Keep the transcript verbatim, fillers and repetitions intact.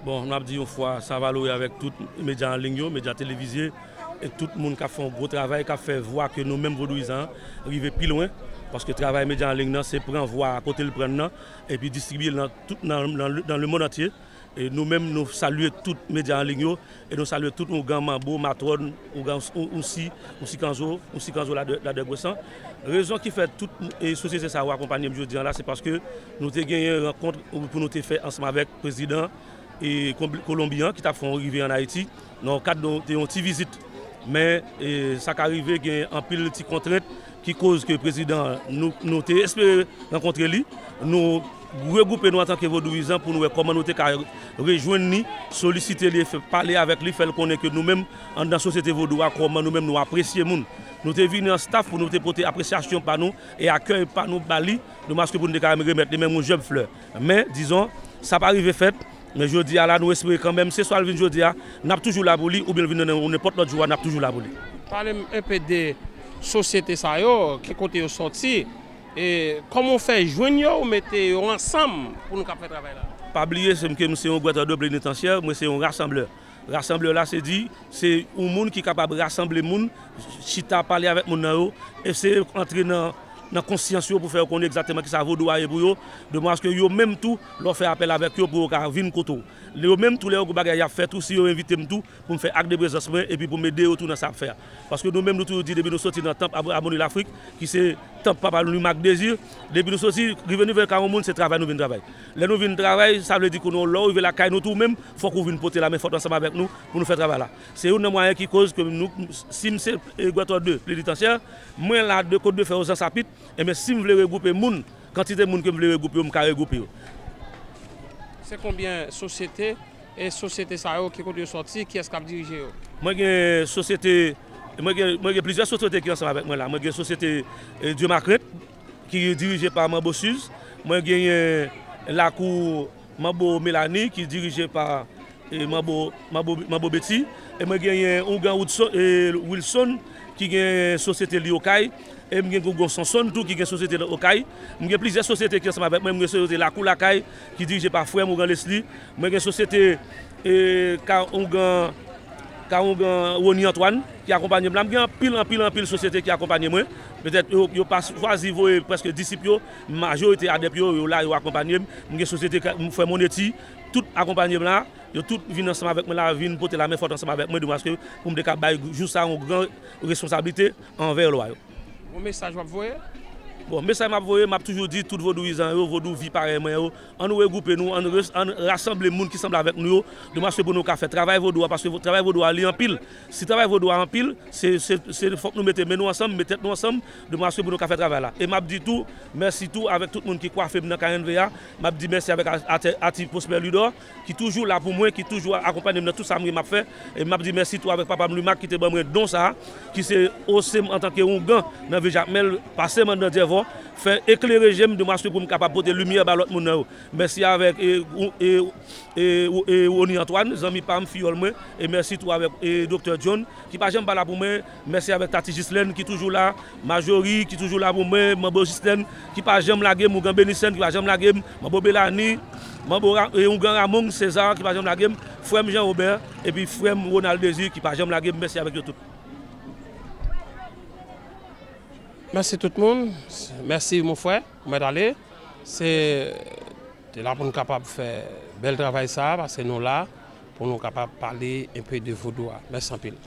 Bon, n ap di yon fwa, sa valore avèk tout medya an liy yo, medya televize, e tout moun k ap fè yon gwo travay, k ap fè vwa ke nou menm vodouyizan an rive pi lwen, paske travay medya an liy nan, se pran vwa a kote l pran l nan, epi distribye l nan tout, nan, nan, nan lemonn antye. E nou menm, nou salye tout medya an liy yo, e nou salye tout ougan, manbo, matwòn, ougan, ou, ou si, ou si kanzo, ou si kanzo ladè, ladè gwesan. Rezon ki fè tout, e, sosyete sa yo akonpanye m jodi a la, se paske nou te genyen rankont pou nou te fè ansanm avèk prezidan, e, Konb-, Kolonbi an, ki t ap fè yon rive ann Ayiti, nan kad de, de yon ti vizit. Men, e, sa ka rive gen anpil ti kontrent ki koz ke prezidan, nou, nou te espere rankontre li, nou regwoupe nou antanke vodouyizan pou nou wè kòman nou te ka rejwenn li, solisite li, fè, pale avèk li, fè l konnen ke nou menm, anndan sosyete vodou a, kòman nou menm nou apresye moun. Nou te vini an staf pou nou te pote apresyasyon pa nou e akèy pa nou ba li, de mwaske pou nou te ka remèt li menm yon jèb flè. Men, dizon, sa pa rive fèt, men jodi a la, nou espere kanmenm, se swa l vin jodi a, n ap toujou la pou li, oubyen l vin nan nenpòt lòt jou a, n ap toujou la pou li. Pale m enpe de sosyete sa yo, ki kote yo sòti, e kòman w fè jwenn yo, w mete yo ansanm pou nou kab fè travay la? Pa bliye, se m ke m se yon gwètè de plenitansyè, mwen se yon rasanblè. Rasanblè la, se di, se yon moun ki kapab rasanble moun, chita pale avèk moun nan yo, eseye antre nan, nan konsyans yo pou fè yo konnen egzakteman kisa vodou a ye pou yo, de mwaske yo menm tou, lè w fè apèl avèk yo pou yo ka vin kote w. Yo menm tou, lè yo gen bagay y ap fè tou, si yo envite m tou, pou m fè ak de prezans mwen, epi pou m ede yo tou nan sa y ap fè a. Paske nou menm, nou toujou di, depi nou soti nan tanp Amo-, Amoni Lafrik, ki se tanp Papa Louis Marc Désir, depi nou soti, rive nivo ka yon moun, se travay nou vin travay. Lè nou vin travay, sa vle di ke nou, lè w rive lakay nou tou menm, fòk ou vin pote lamen fòt ansanm avèk nou pou nou fè travay la. Se youn nan mwayen ki koz ke nou, si m se, e, gwètè de plenitansyè, mwen la de Côte de Fer aux Anse à Pipe, enben, si m vle regwoupe moun, kantite moun ke m vle regwoupe yo, m ka regwoupe yo. Se konbyen sosyete, e sosyete sa yo, ki kote yo sòti, kiyès k ap dirije yo? Mwen gen sosyete, mwen gen, mwen gen plizyè sosyete ki ansanm avèk mwen la. Mwen gen sosyete, e, Dieu Macrent, ki dirije pa Manbo Suze. Mwen genyen Lakou Manbo Melanie, ki dirije pa, e, Manbo, Manbo, Manbo Betty. E mwen genyen Ougan Woodson, e, Wilson, ki gen sosyete li Okay. E m gen Ougan Sonson tou, ki gen sosyete l Okay. M gen plizyè sosyete ki ansanm avèk mwen. M gen sosyete Lakou Lakay, ki dirije pa frè m Ougan Leslie. Mwen gen sosyete, e, Ka Ougan, Ka Ougan Rony Antoine, ki akonpanye m la. M gen anpil, anpil, anpil sosyete ki akonpanye mwen. Petèt yo, yo pa chwazi voye prèske disip yo, majorite adèp yo, yo la, yo akonpanye m. M gen sosyete ka-, m frè Monetti, tout akonpanye m la. Yo tout vin ansanm avèk mwen la, vin pote lamen fòt ansanm avèk mwen, de mwaske pou m te ka bay jou sa yon gran responsablite anvè lwa yo. Bon mesaj w ap voye? Bon, mesaj m ap voye, m ap toujou di tout vodouyizan yo, vodou vi parèy mwen yo, ann nou regwoupe nou, ann res-, ann rasanble moun ki sanble avèk nou yo, de mwaske pou nou ka fè travay vodou a, paske vo-, travay vodou a li anpil. Si travay vodou a anpil, se, se, se fòk nou mete men nou ansanm, met tèt nou ansanm, de mwaske pou nou ka fè travay la. E m ap di tou, mèsi tou avèk tout moun ki kwafe m nan K N V a, m ap di mèsi avèk a-, atè-, atis Prosper Ludor, ki toujou la pou mwen, ki toujou akonpanye m nan tout sa mwen m ap fè. E m ap di mèsi tou avèk papa m Louis Marc ki te ban mwen don sa a, ki se ose m antanke oungan nan vil Jakmèl, pase m anndan Dyèvò, fè eklere je m de mwaske pou m kapab pote limyè ba lòt moun nan yo. Mèsi avèk, e, ou, e, e, e, Rony Antoine, zanmi pa m, fiyòl mwen, e mèsi tou avèk, e, Doktè John, ki pa janm pa la pou mwen. Mèsi avèk Tati Ghislaine ki toujou la, Marjorie ki toujou la pou mwen, Manbo Ghislaine ki pa janm lage m, Ougan Benicène ki pa janm lage m, Manbo Belani, Manbo Ra-, e, Ougan Ramon César ki pa janm lage m, frè m Jean Robert, epi frè m Ronald Désir ki pa janm lage m. Mèsi avèk yo tout. Mèsi tout moun. Mèsi mon frè, ou mèt ale. Se te la pou n kapab fè bèl travay sa a, paske nou la pou nou kapab pale enpe de vodou a. Mèsi anpil.